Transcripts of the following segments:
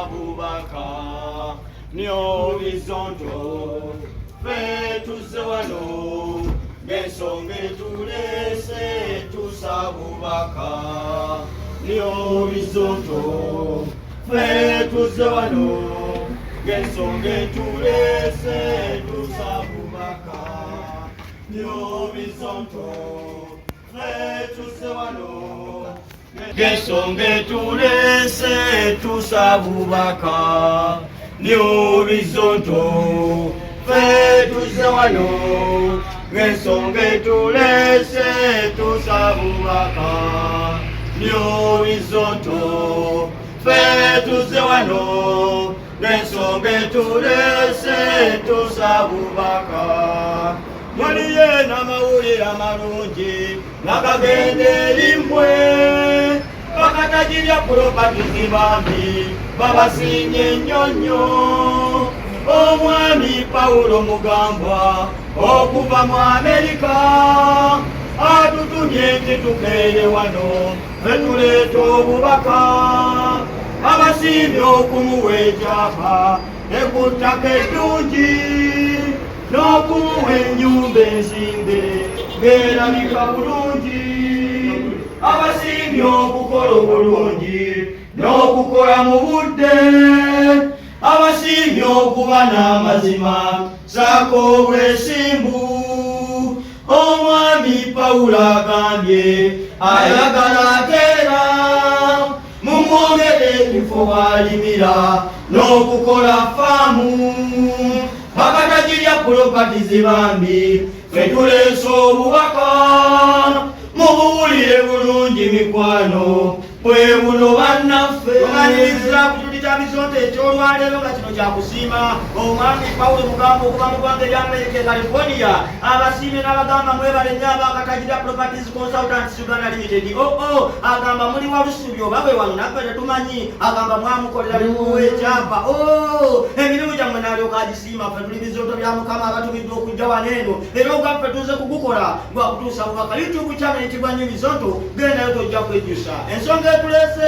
Bubaka New Bizonto, ffe tuzze wano ng'ensonga etuleese tusa bubaka. New Bizonto, ffe tuzze wano ng'ensonga etuleese tusa bubaka. New Bizonto, ffe tuzze wano ng'ensonga etuleese tusa bubaka. New Bizonto, ffe tuzze wano ng'ensonga etuleese tusa bubaka. New Bizonto, ffe tuzze wano ng'ensonga etuleese tusa bubaka. Waliyo n'amawulire amalungi ngagagenda eri mmwe. Bakatagirya Properties bambi babasiimye nnyo nnyo. Omwami Pawulo Mugambwa okuva mu Amerika atutumye nti tukeere wano ffe tuleeta obubaka. Abasiimye okumuwa ekyapa ku ttaka eddungi n'okumuwa ennyumba enzimbe ng'erabika bulungi. Abasiimye okukola obulungi n'okukola mu budde. Abasiimye okuba n'amazima saako obwesimbu. Omwami Pawulo agambye ayagala ateera mumwongere ekifo walimira n'okukola faamu. Bakatagirya Properties bambi ffe tuleese obubaka, mubuwulire bulungi mikwano, bwe buno bannaffe. Tumaliriza ku kitundi kya Bizonto ekyolwaleero nga kino kyakusiima omwami Pawulo Mugamba okuva mu ggwanga erya Amerika e California. Abasiimye n'abagamba mwebale nnyo abakatagirya Properties Consultants Uganda Limited. Oo agamba muli Walusubi oba bwe wano naffe tetumanyi. Agamba mwamukolera limuwa ekyapa o emirimu gyammwe n'alyoka agisiima. Ffe tuli Bizonto bya Mukama abatumiddwa okujja wano eno, era ogwaffe tuze kugukola gwakutuusa bubaka. YouTube channel eyitibwa nnyo Bizonto, gendayo tojja kwejjusa. Ensonga etuleese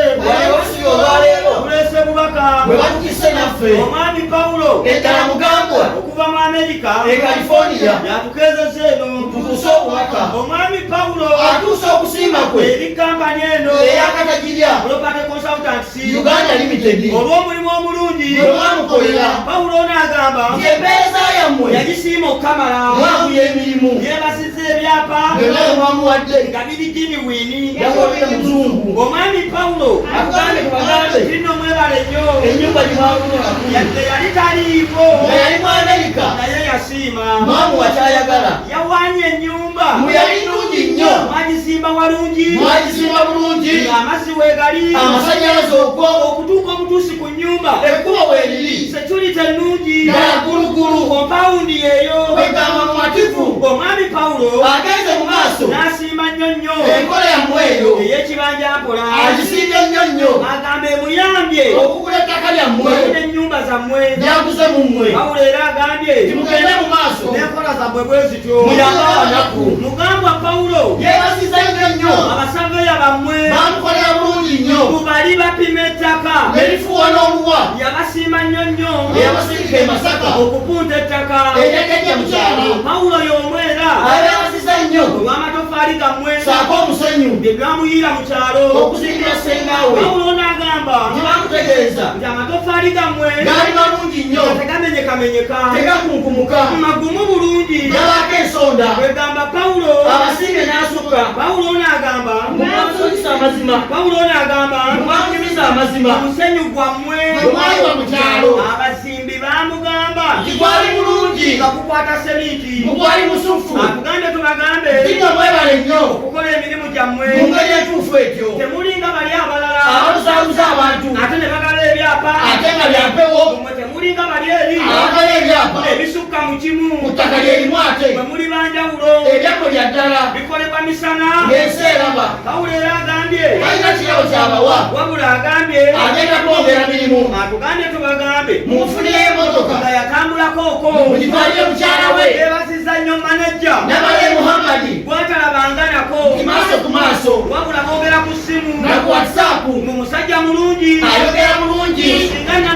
olwaleero tuleese bubaka bwe batukise naffe. Omwami Pawulo eddala Mugambwa okuva mu Amerika e California yatukeezeza eno tutuuse obubaka. Omwami Pawulo atuuse okusiima kwe eri kampani eno eyakatagirya Property Consultants Uganda Limited olw'omulimu omulungi gwe mwamukolera. Pawulo ono agamba nti empeereza yammwe yagisiima okukamala. Mwanguya emirimu. Yeebasizza ebyapa byonna mwamuwadde nga biri genuine. Yamuwadde muzungu. Omwami Pawulo atugambe tubagambe kino mwebale nnyo ennyumba gimwagula yadde yali taliiko nga yali mu Amerika naye yasiima. Mwamuwa kyayagala. Yawaanye ennyumba mu yali nnungi nnyo. Mwagizimba walungi. Mwagizimba bulungi. Ng'amazzi weegali, amasannyalaze okwo, okutuuka obutuusi ku nnyumba ekkubo weeriri, security ennungi, ddala gulugulu, compound yeeyo kwegamba mumativu. Omwami Pawulo agenze mu maaso n'asiima nnyo nnyo enkola yammwe eyo ey'ekibanja mpola. Agisiimye nnyo nnyo. Agamba emuyambye okugula ettaka lyammwe wamu n'ennyumba zammwe lyaguze mu mmwe. Pawulo era agambye timugende mu maaso n'enkola zammwe bwe zityo. Muyambe abanaku. Mugambwa Pawulo yeebasiza nnyo nnyo abasaveya bammwe bamukolera bulungi nnyo bali bapima ettaka ne lifuuwa n'oluwa. Yabasiima nnyo nnyo eyabasindika e Masaka okupunta ettaka eryajjajja mukyala. Pawulo y'omu era abeebasiza nnyo olw'amatoffaali gammwe saako omusenyu bye byamuyiira mu kyalo okuzimbira ssengawe. Pawulo n'agamba nti bamutegeeza nti amatoffaali gammwe gaali malungi nnyo nga tegamenyekamenyeka, tegakunkumuka, magumu bulungi, gabaako ensonda. Kwegamba Pawulo abasiimye n'asukka. Pawulo ono agamba mwamusonyisa amazima. Pawulo ono agamba mwamunyumiza amazima omusenyu gwammwe gwe mwayiwa mu kyalo abazimbi baamugamba nti gwali mulungi nga gukwata seminti mugwali musufu. Atugambe tubagambe nti nga mwebale nnyo okukola emirimu gyammwe mu ngeri entuufu etyo. Temulinga bali abalala ababuzaabuza abantu ate ne bagala ebyapa ate nga byampewo. Mmwe temulinga bali eri abagala ebyapa ebisukka mu kimu ku ttaka lyerimu ate mwe muli banjawulo. Ebyammwe bya ddala bikolebwa misana ng'ensi eraba. Pawulo era agambye talina kirabo kyabawa wabula agambye agenda kwongera mirimu. Atugambye tubagambe mumufunireyo emmotoka nga yatambulako okwo mugitwalire mukyala we. Yeebazizza nnyo maneja Nabale Muhammadi gwatalabanga nako nti maaso ku maaso wabula boogera ku ssimu na ku WhatsApp mu musajja mulungi ayogera bulungi singa.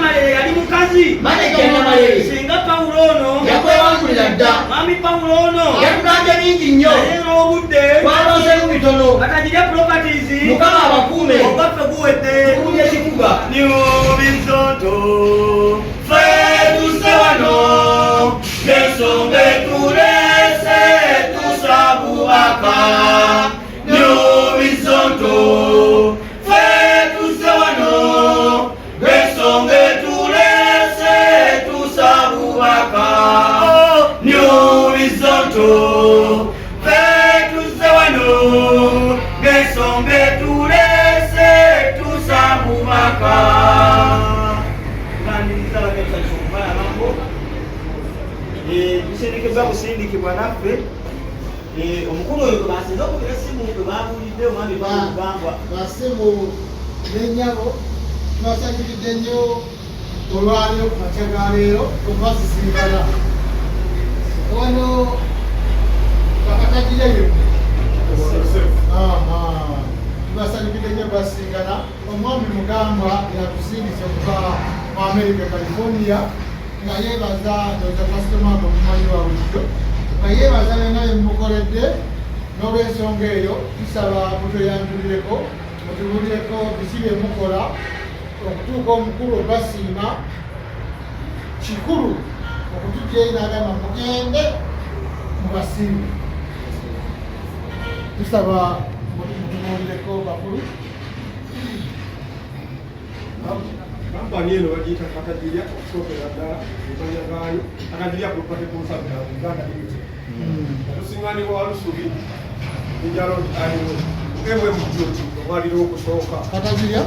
Pawulo ono Yatugambye bingi nnyo. Naye n'obudde Twalonzeemu bitono. Katajirya Properties, Mukama abakuume. Ogwaffe guwedde. Tukumye ekibuga. New Bizonto, ffe tuzze wano n'ensonga etuleese, tusabubaka. New Bizonto, ffe tuzze wano n'ensonga etuleese, tusabubaka. New Bizonto, ffe tuzze wano ng'ensonga etuleese, tusabubaka. Tubaniriza abagenda okubalabako. Tusindikibwa busindikibwa naffe. Omukulu oyo gwe basinze okubira essimu, gwe babuulidde, omwami Bamugambwa. Basimu n'ennyabo, tubasanyukidde nnyo olwaleero ku makya ga leero okubasisinkana wano. Bakatagira yonna tubasanyukidde nnyo okubasisinkana. Omwami Mugambwa yatusindise okuva mu America, California, nga yeebaza ndowooza kasitoma nga omumanyi wa bulijjo, nga yeebaza byonna byemukoledde. N'olwensonga eyo tusaba mutweyanjulireko, mutubulireko biki byemukola okutuuka omukulu obasiima. Kikulu okutujjayo n'agamba mugende mubasiime. Tusaba mutubuulireko, bakulu. Kampani eno bagiyita Katagirya. Okusookera ddala emanya gaayo Katagirya Property Consultant Uganda Limited. Tusiŋŋanibwa Walusubi, Jinja Road, Highway, MMJoti, omwaliro okusooka. Katagirya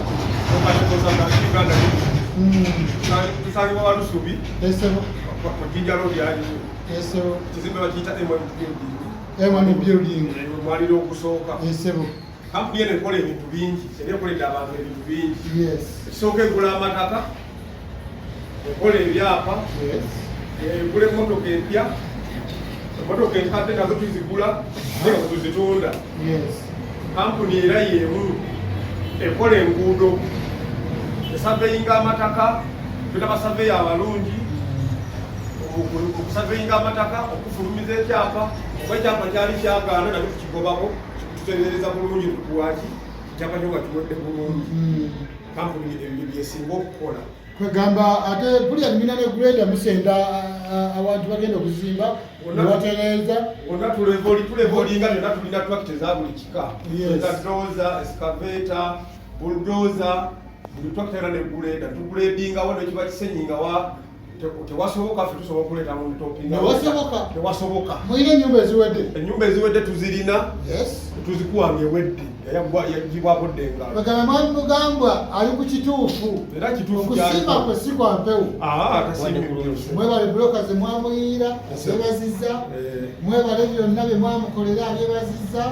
Property Consultant Uganda Limited. Tusangibwa Walusubi Esebo. ku Jinja Road Highway. Esebo. Ekizimbe bakiyita MM Building. M1 Building. Omwaliro okusooka. Esebo. Kampuni eno ekola ebintu bingi era ekoledde abantu ebintu bingi. Ekisooka, egula amataka, ekola ebyapa, egula emmotoka empya, emmotoka enkadde nazo tuzigula naye nga tuzitunda. Kampuni era yemu ekola enguudo, esurveyinga amataka, tulina basurveyor abalungi okusurveyinga amataka, okufulumiza ekyapa. Oba ekyapa kyali kyagaana, nakyo tukigobako, tutereereza bulungi, tukuwaki ekyapa kyo nga kiwedde bulungi. Kampuni ebyo byesinga okukola. Kwegamba ate buli alina ne grader, musenda abantu bagenda okuzimba nebatereeza. Wonna tulevelinga byonna, tulina tractor eza buli kika, dozer, excavator, bulldozer, buli tractor era ne grader. Tugradingawo nekiba kisenyi nga tewasoboka, ffe tusobola okuleeta mu ntopinga. Newasoboka? Tewasoboka. Mulina ennyumba eziwedde? Ennyumba eziwedde tuzirina. Tuzikuwa nga ewedde, yagibwako dda engalo. Kwegamba mwami Mugambwa ali ku kituufu. Era kituufu. Okusiima kwe si kwa mpewo. Ah, tasiimye. Mwebale buloka ze mwamuyiira, yebaziza. Mwebale byonna bye mwamukolera, byebaziza.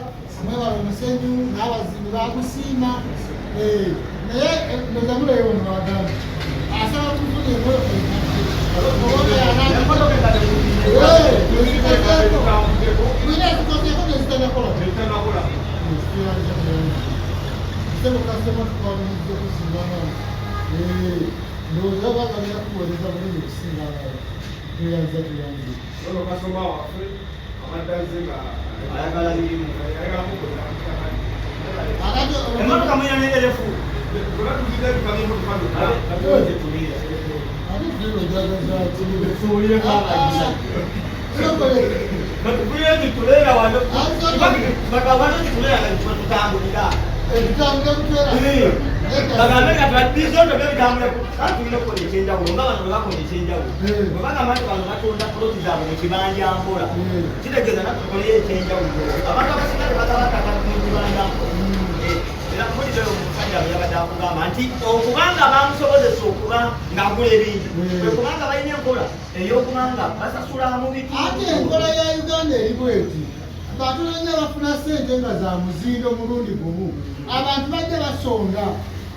Mwebale omusenyu n'abazimbi bagusiima. Naye ndozamuleyo ono agamba asaba tufune emotoka. Emmotoka enkadde. Tulina ezikozeeko nezitanakola. Ezitanakola. Sebo kasitoma, tukwaniriza okusinga. Ndowooza bagenda kuweereza bulungi okusinga. Tuyanza, tuyanze. Ono kasitoma waffe abadde azze nga Ayagala mirimu. Ayagala mukola. Akati Emmotoka mulina ne erefu. Zonna tuzirina, ebika by'emmotoka byonna. Ate driver ojagaza. Tuwulire kama batugulire gituleera wano, bagamba gituleera nga tutambulira. Etutambula butwera. Bagambe nga bizoto byo bitambula, kandi tulina okukola ekyenjawulo nga bano bwe bakola ekyenjawulo. Bwe bagamba nti bano batunda poloti zaabwe mu kibanja mpola, kitegeeza naffe tukoleyo ekyenjawulo. Abantu abasinga tebagaba ttaka mu kibanja mpola. Era mpulira oyo omusajja bwe yabadde akugamba nti okubanga bamusobozesa okuba ng'agula ebingi, kwe kubanga balina enkola ey'okubanga basasula mu bitundu. Ate enkola ya Uganda eri bweti: batono nnyo abafuna ssente nga za muzindo omulundi gumu. Abantu bajja basonda.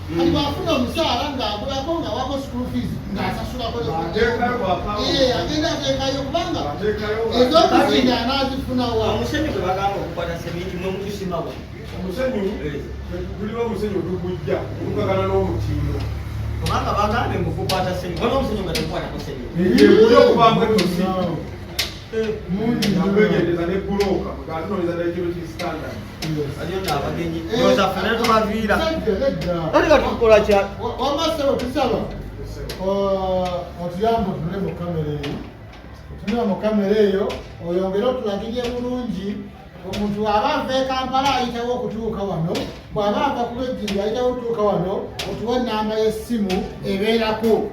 Kati bwafuna omusaala ng'agulako, nga wako school fees, ng'asasulako. Ateekayo bw'apa- Agenda ateekayo, kubanga Ateekayo ez'okuzinda anaazifunawa? Omusenyu gwe bagamba okukwata seminti, mwe mugusimawa? Omusenyu, tulina omusenyu ogugujja ogugagana n'omutindo. Kubanga bagambye mbu gukwata seminti, waliwo omusenyu nga tegukwatako seminti. Guli okuvaamu ettosi. Mungi nnyo. Nakwegendereza ne bbulooka ng'atunoonyeza ddala ekiro ki standard. Yes. Aliyo nno abagenyi. Eh, Ndowooza ffe ne tubaviira. Sente, nedda. Ate nga tukola kya Wamma ssebo tusaba otuyambe otunule mu kamera eyo, otunule mu kamera eyo oyongere otulagirye bulungi. Omuntu aba ava e Kampala ayitawo okutuuka wano, bw'aba ava ku lw'ejjinja ayitawo okutuuka wano, otuwe ennamba y'essimu ebeerako.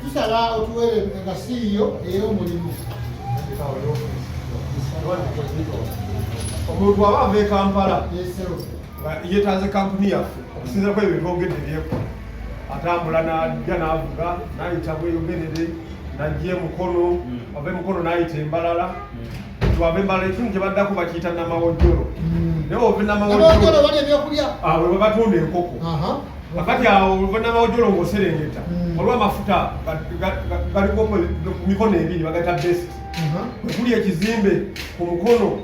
Tusaba otuwere nga siiyo ey'omulimu. Omuntu aba ava e Kampala Yes, ssebo. nga yeetaaze kampuni yaffe okusinziira ku ebyo byetwogedde byekola, atambula n'ajja n'avuga n'ayita Bweyogerere n'ajja e Mukono, ava e Mukono n'ayita e Mbarara, ava e Mbarara ekitundu kye baddako bakiyita Namawojjolo. Naye ova e Namawojjolo Namawojjolo wali ebyokulya. Awo we batunda enkoko. Kakati awo ova Namawojjolo ng'oserengeta, waliwo amafuta galiko ku mikono ebiri bagayita Best. Wekuli ekizimbe ku mukono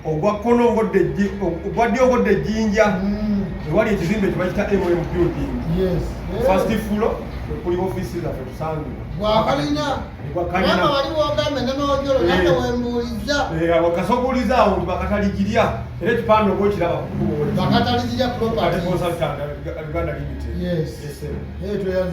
ogwa kkono ng'odda ogwa ddyo ng'odda ejjinja, ewali ekizimbe kye bakiyita MM Building. First floor kuli ofiisi zaffe tusangibwa. Bwakalina. Bwakalina. Kubanga wali wogamba Namawojjolo nange wembuuliza. Wakasobuuliza awo nti Bakataligirya, era ekipande oba okiraba ku kkubo. Bakataligirya Properties. Consultant Uganda Limited. Yes. Yes, sir. Eh, tweyanze.